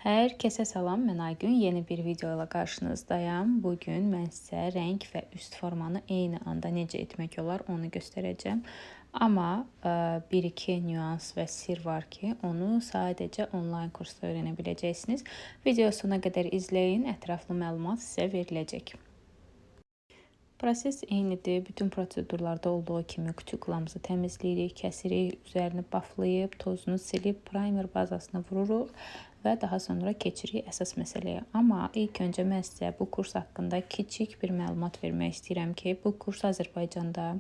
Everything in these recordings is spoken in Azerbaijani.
Hər kəsə salam, mən Aygün. Yeni bir video ilə qarşınızdayam. Bugün mən sizə rəng və üst formanı eyni anda necə etmək olar, onu göstərəcəm. Amma bir-iki nüans və sir var ki, onu sadəcə onlayn kursda öyrənə biləcəksiniz. Video sona qədər izləyin, ətraflı məlumat sizə veriləcək. Proses eynidir. Bütün prosedurlarda olduğu kimi kutikulamızı təmizləyirik, kəsirik, üzərini bufflayıb, tozunu silib, primer bazasını vururuq və daha sonra keçirik əsas məsələyə. Amma ilk öncə mən sizə bu kurs haqqında kiçik bir məlumat vermək istəyirəm ki, bu kurs Azərbaycanda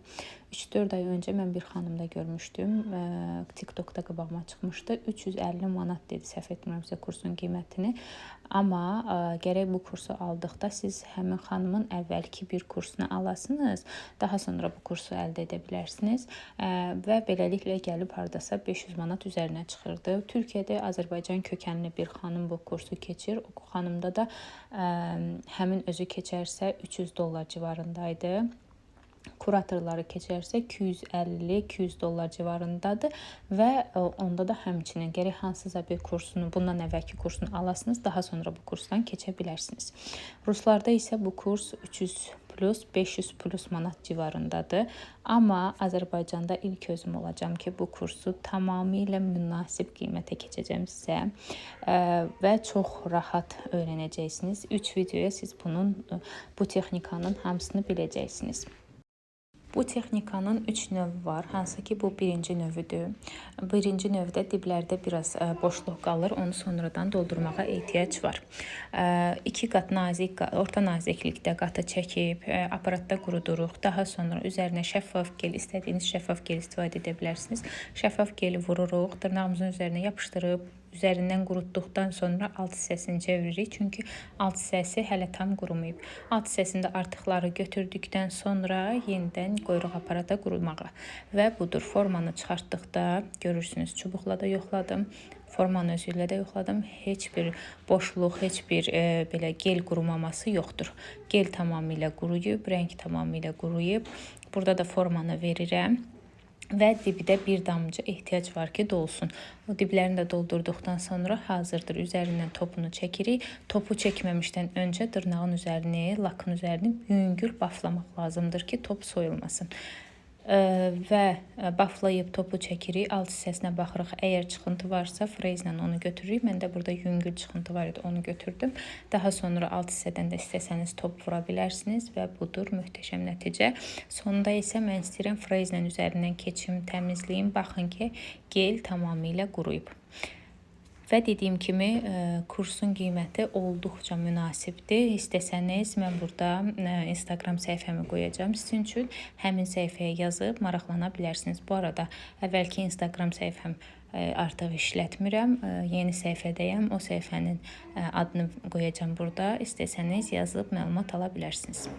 3-4 ay öncə mən bir xanımda görmüşdüm. TikTokda qabağıma çıxmışdı. 350 manat dedi, səhv etmirəmsə, kursun qiymətini. Amma gərək bu kursu aldıqda siz həmin xanımın əvvəlki bir kursunu alasınız, daha sonra bu kursu əldə edə bilərsiniz və beləliklə gəlib hardasa 500 manat üzərinə çıxırdı. Türkiyədə Azərbaycan kökənli bir xanım bu kursu keçir. O xanımda da həmin özü keçərsə 300 dollar civarındaydı. Kuratorları keçərsə 250-200 dollar civarındadır və onda da həmçinin gərək hansısa bir kursunu, bundan əvvəlki kursunu alasınız, daha sonra bu kursdan keçə bilərsiniz. Ruslarda isə bu kurs 300 plus 500 plus manat civarındadır. Amma Azərbaycanda ilk özüm olacağam ki, bu kursu tamamilə münasib qiymətə keçəcəm sizə və çox rahat öyrənəcəksiniz. 3 videoya siz bu texnikanın hamısını biləcəksiniz. Bu texnikanın 3 növü var. Hansı ki, bu birinci növüdür. Birinci növdə diblərdə biraz boşluq qalır. Onu sonradan doldurmağa ehtiyac var. 2 qat nazik, orta naziklikdə qatı çəkib aparatda quruduruq. Daha sonra üzərinə şəffaf gel, istədiyiniz şəffaf gel istifadə edə bilərsiniz. Şəffaf geli vururuq, dırnağımızın üzərinə yapışdırıb üzərindən qurutduqdan sonra alt hissəsini çeviririk. Çünki alt hissəsi hələ tam qurumayıb. Alt hissəsində artıqları götürdükdən sonra yenidən qoyuruq aparata qurumağa. Və budur, formanı çıxartdıqda görürsünüz, çubuqla da yoxladım. Formanın özü ilə də yoxladım. Heç bir boşluq, heç bir belə gel qurumaması yoxdur. Gel tamamilə quruyub, rəng tamamilə quruyub. Burada da formanı verirəm və dibdə bir damcı ehtiyac var ki, dolsun. O diblərini də doldurduqdan sonra hazırdır. Üzərindən topunu çəkirik. Topu çəkməmişdən öncə dırnağın üzərini, lakın üzərini yüngül bufflamaq lazımdır ki, top soyulmasın. Və bufflayıb topu çəkirik. Alt hissəsinə baxırıq. Əgər çıxıntı varsa, frezlə onu götürürük. Məndə burada yüngül çıxıntı var idi, onu götürdüm. Daha sonra alt hissədən də istəsəniz top vura bilərsiniz və budur möhtəşəm nəticə. Sonda isə mən istəyirəm frezlə üzərindən keçim, təmizləyim. Baxın ki, gel tamamilə quruyub. Və dediyim kimi kursun qiyməti olduqca münasibdir. İstəsəniz mən burada Instagram səhifəmi qoyacağam sizin üçün. Həmin səhifəyə yazıb maraqlana bilərsiniz. Bu arada əvvəlki Instagram səhifəm artıq işlətmirəm. Yeni səhifədəyəm. O səhifənin adını qoyacağam burada. İstəsəniz yazıb məlumat ala bilərsiniz.